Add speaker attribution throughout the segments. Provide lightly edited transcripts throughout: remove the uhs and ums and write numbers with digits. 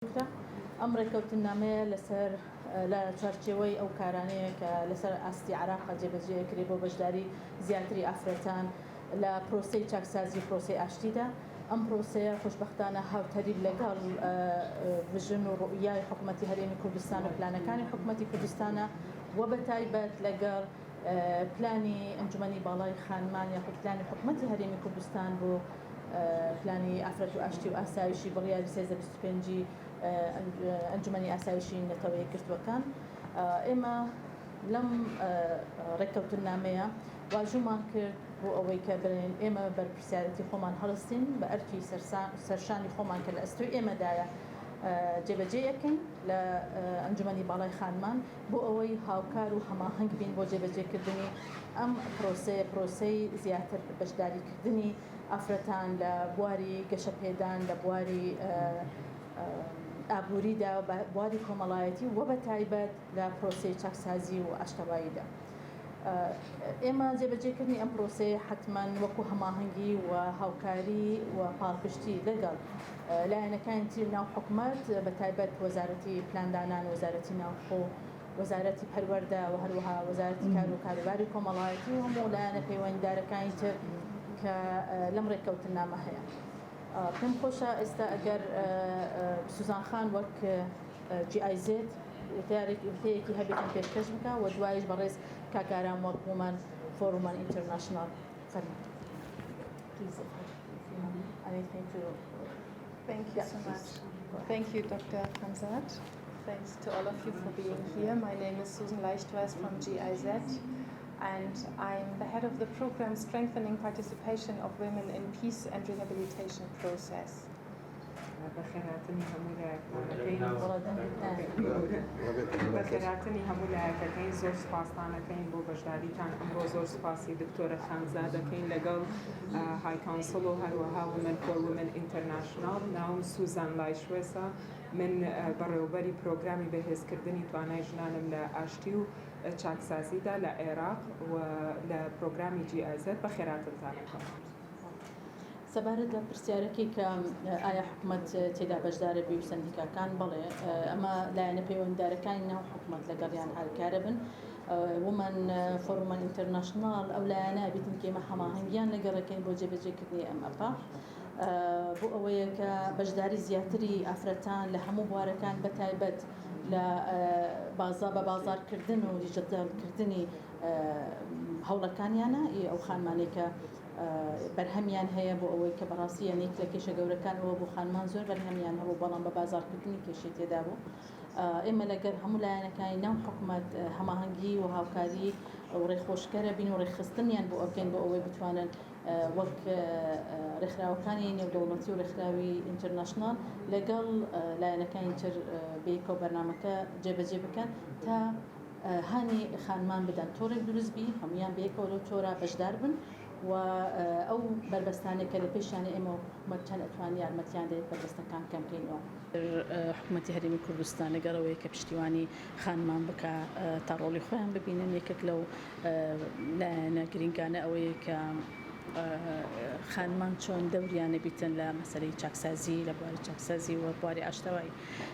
Speaker 1: کرا. ئەم ڕێککەوتننامەیە لەسەر لە چوارچێوەی ئەو کارانەیە کە لەسەر ئاستی عێراق جێبەجێ ئەکرێ بۆ بەشداری زیاتری ئافرەتان لە پرۆسەی چاکسازی و پرۆسەی ئاشتیدا. ئەم پرۆسەیە خۆشبەختانە هاوتەریب لەگەڵ vision و ڕوئیای حکومەتی هەرێمی کوردستان و پلانەکانی حکومەتی کوردستانە و بەتایبەت لەگەڵ پلانی ئەنجومەنی باڵای خانمان یاخود پلانی حکومەتی هەرێمی کوردستان بۆ پلانی ئافرەت و ئاشتی و ئاسایشی بڕیاری 1325 ی ئەنجومەنی ئاسایشی نەتەوە یەکگرتووەکان. ئێمە لەم ڕێککەوتننامەیە واژوومان کرد بۆ ئەوەی کە بڵێین ئێمە بەرپرسیارێتی خۆمان هەڵستین بە ئەرکی سەرشانی خۆمان کە لە ئەستۆی ئێمەدایە جێبەجێی ئەکەین لە ئەنجومەنی باڵای خانمان بۆ ئەوەی هاوکار و هەماهەنگ بین بۆ جێبەجێکردنی ئەم پرۆسەیە، پرۆسەی زیاتر بەشداریکردنی ئافرەتان لە بواری گەشەپێدان، لە بواری ئابووریدا، بواری کۆمەڵایەتی و بە تایبەت لە پرۆسەی چاکسازی و ئاشتەواییدا. ئێمە جێبەجێکردنی ئەم پرۆسەیە حەتمەن وەکو هەماهەنگی و هاوکاری و پاڵپشتی لەگەڵ لایەنەکانی تری ناو حکومەت بە تایبەت وەزارەتی پلاندانان، وەزارەتی ناوخۆ، وەزارەتی پەروەردە و هەروەها وەزارەتی کار و کاروباری کۆمەڵایەتی و هەموو لایەنە پەیوەندیدارەکانی تر کە لەم ڕێککەوتننامە هەیە. پێم خۆشە ئێستا ئەگەر سوزان خان وەک GIZ وتارێک وتەیەکی هەبێتن پێشکەش بکا و دوایش بەڕێز کاک ئارام وەک Women for Women International فەرموو. Please, if you have anything to
Speaker 2: Thank you so much. Thank you, Dr. Khanzad. Thanks to all of you for being here. My name is Susan Leichtweis from GIZ, and I'm the head of the program Strengthening Participation of Women in Peace and Rehabilitation Process.
Speaker 3: بەخێرهاتنی هەموو لایەکتانەکەین بەخێرهاتنی هەموو لایەکەکەین زۆر سوپاستانەکەین بۆ بەشداریتان ئەمڕۆ زۆر سوپاسی دکتۆرە خانزاد دەکەین لەگەڵ High Council و هەروەها Women for Women International ناوم سوزان لایشوێسە من بەڕێوەبەری پرۆگرامی بەهێزکردنی توانای ژنانم لە ئاشتی و چاکسازیدا لە عێراق و لە پرۆگرامی GIZ بەخێرهاتنتان ئەکەم.
Speaker 1: سەبارەت بە پرسیارەکەی کە ئایا حکومەت تێدا بەشدارە بی و سەندیکاکان، بەڵێ ئەمە لایەنە پەیوەندیدارەکانی ناو حکومەت لەگەڵیان هاریکارە بن. Women for Women International ئەو لایەنە بیتن کە ئێمە هەماهەنگیان لەگەڵەکەین بۆ جێبەجێکردنی ئەم ئەپە بۆ ئەوەیە کە بەشداری زیاتری ئافرەتان لە هەموو بوارەکان بە تایبەت لە بازا بە بازارکردن و دیجیتاڵکردنی هەوڵەکانیانە ئەو خانمانەی کە بەرهەمیان هەیە بۆ ئەوەی کە بەڕاستی یان یەک لە کێشە گەورەکان ئەوە بوو خانمان زۆر بەرهەمیان هەبوو بەڵام بە بازاڕکردنی کێشەی تێدا بوو ئێمە لەگەر هەموو لایەنەکانی ناو حکومەت هەماهەنگی و هاوکاری و ڕێکخۆشکەرە بین و ڕێکخستنیان بۆ ئەکەین بۆ ئەوەی بتوانن وەک ڕێکخراوەکانی نێودەوڵەتی و ڕێکخراوی international لەگەڵ لایەنەکانی تر بەیەکەوە بەرنامەکە جێبەجێ بکەن تا هانی خانمان بدەن تۆڕێک دروست بی هەموویان بەیەکەوە لەو تۆرە بەشدار بن و ئەو بەربەستانەی کە لە پێشیانە ئێمە وەک حکومەت چەند ئەتوانین یارمەتیان دەین بەربەستەکان کەم کەینەوە. حکومەتی هەرێمی کوردستان لەگەڵ ئەوەی کە پشتیوانی خانمان بکا تا ڕۆڵی خۆیان ببینن یەکێک لەو لایەنە گرینگانە ئەوەیە کە خانمان چۆن دەوریان نەبیتن لە مەسەلەی چاکسازی لە بواری چاکسازی و بواری ئاشتەوایی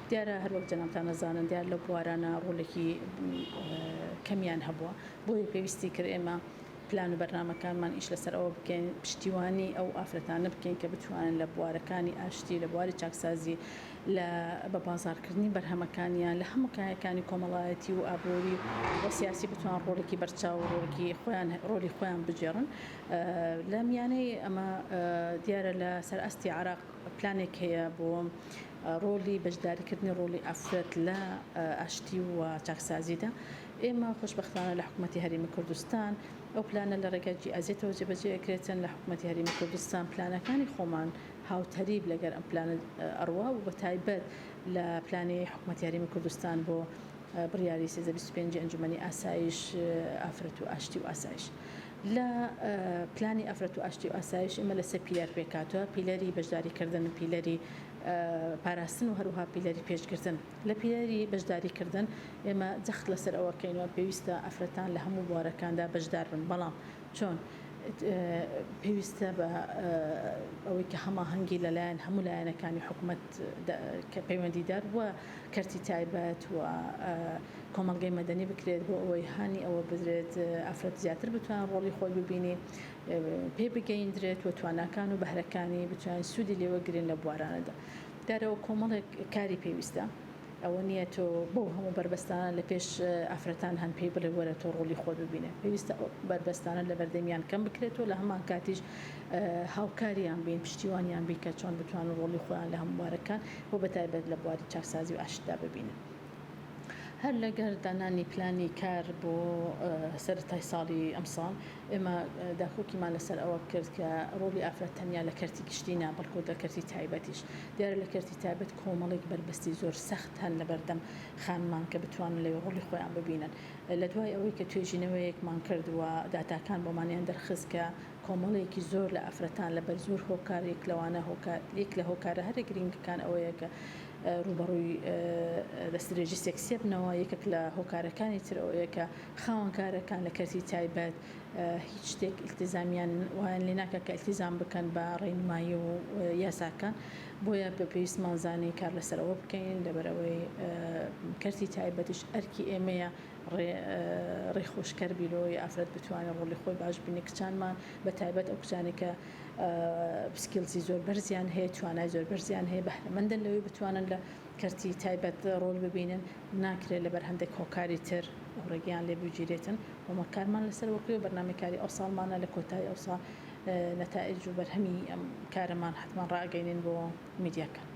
Speaker 1: دیارە هەروەک جەنابتان ئەزانن دیار لەو بوارانە ڕۆلێکی کەمیان هەبووە بۆیە پێویستی کرد ئێمە پلان و بەرنامەکانمان ئیش لەسەر ئەوە بکەین پشتیوانی ئەو ئافرەتانە بکەین کە بتوانن لە بوارەکانی ئاشتی لە بواری چاکسازی لە بە بازاڕکردنی بەرهەمەکانیان لە هەموو کایەکانی کۆمەڵایەتی و ئابووری و سیاسی بتوان ڕۆڵێکی بەرچاو و ڕۆڵێکی خۆیان ڕۆلی خۆیان بگێڕن لە میانەی ئەمە دیارە لە سەر ئاستی عێراق پلانێک هەیە بۆ ڕۆڵی بەشداریکردنی ڕۆڵی ئافرەت لە ئاشتی و چاکسازیدا، ئێمە خۆشبەختانە لە حکومەتی هەرێمی کوردستان ئەو پلانە لە ڕێگای GIZ ەوە جێبەجێ ئەکرێتن، لە حکومەتی هەرێمی کوردستان پلانەکانی خۆمان هاوتەریب لەگەر ئەم پلانە ئەڕوا و بەتایبەت لە پلانی حکومەتی هەرێمی کوردستان بۆ بڕیاری 1325 ی ئەنجومەنی ئاسایش ئافرەت و ئاشتی و ئاسایش. لە پلانی ئافرەت و ئاشتی و ئاسایش ئێمە لە سێ pillar پێکهاتووە، pillar ی بەشداریکردن، pillar ی پاراستن و هەروەها pillar ی پێشگرتن. لە pillar ی بەشداریکردن ئێمە جەخت لەسەر ئەوە کەینەوە پێویستە ئافرەتان لە هەموو بوارەکاندا بەشدار بن، بەڵام چۆن؟ پێویستە بە ئەوەی کە هەماهەنگی لەلایەن هەموو لایەنەکانی حکومەت کە پەیوەندیدار و کەرتی تایبەت و کۆمەڵگەی مەدەنی بکرێت بۆ ئەوەی هانی ئەوە بدرێت ئافرەت زیاتر بتوان ڕۆڵی خۆی ببینی، پێ بگەیندرێت و تواناکان و بەهرەکانی بتوانین سوودی لێوەگرین لە بوارانەدا. دیارەوە کۆمەڵێک کاری پێویستە. ئەوە نییە تۆ بەو هەموو بەربەستانە لە پێش ئافرەتان هەن پێی بڵێ وەرە تۆ ڕۆڵی خۆت ببینە. پێویستە ئەو بەربەستانە لە بەردەمیان کەم بکرێتەوە، لە هەمان کاتیش هاوکاریان بین، پشتیوانیان بین کە چۆن بتوانن ڕۆڵی خۆیان لە هەموو بوارەکان و بەتایبەت لە بواری چاکسازی و ئاشتیدا ببینن. هەر لەگەر دانانی پلانی کار بۆ سەرەتای ساڵی ئەمساڵ، ئێمە داکۆکیمان لەسەر ئەوە کرد کە ڕۆڵی ئافرەت تەنیا لە کەرتی گشتی نا، بەڵکو لە کەرتی تایبەتیش. دیارە لە کەرتی تایبەت کۆمەڵێک بەربەستی زۆر سەخت هەن لەبەردەم خانمان کە بتوانن لەوێ ڕۆڵی خۆیان ببینن. لە دوای ئەوەی کە توێژینەوەیەکمان کرد و داتاکان بۆمانیان دەرخست کە کۆمەڵێکی زۆر لە ئافرەتان لەبەر زۆر هۆکار یەک لەوانە هۆکار یەک لە هۆکارە هەرە گرینگەکان ئەوەیە کە ڕووبەڕووی دەستدرێژی سێکسیە بنەوە، یەکێک لە هۆکارەکانی تر ئەوەیە کە خاوەنکارەکان لە کەرتی تایبەت هیچ شتێک ئیلتیزامیان وایان لێ ناکات کە ئیلتیزام بکەن بە ڕێنمایی و یاساکان، بۆیە بە پێویستمان زانی کار لەسەر ئەوە بکەین، لەبەرئەوەی کەرتی تایبەتیش ئەرکی ئێمەیە ڕێخۆشکەر بی لۆی ئافرەت بتوانێت ڕۆڵی خۆی باش بینێ، کچانمان بە تایبەت ئەو کچانەی کە skills ی زۆر بەرزیان هەیە، توانای زۆر بەرزیان هەیە، بەهرەمەندن لەوەی بتوانن لە کەرتی تایبەت ڕۆڵ ببینن، ناکرێت لەبەر هەندێک هۆکاری تر ئەو ڕێگەیان لێ بگیرێتن و ئەمە کارمان لەسەرەوە کردووە، بەرنامەی کاری ئەو ساڵمانە لە کۆتایی ئەو ساڵ نەتائیج و بەرهەمی ئەم کارەمان حەتمەن ڕائەگەینین بۆ میدیاکان.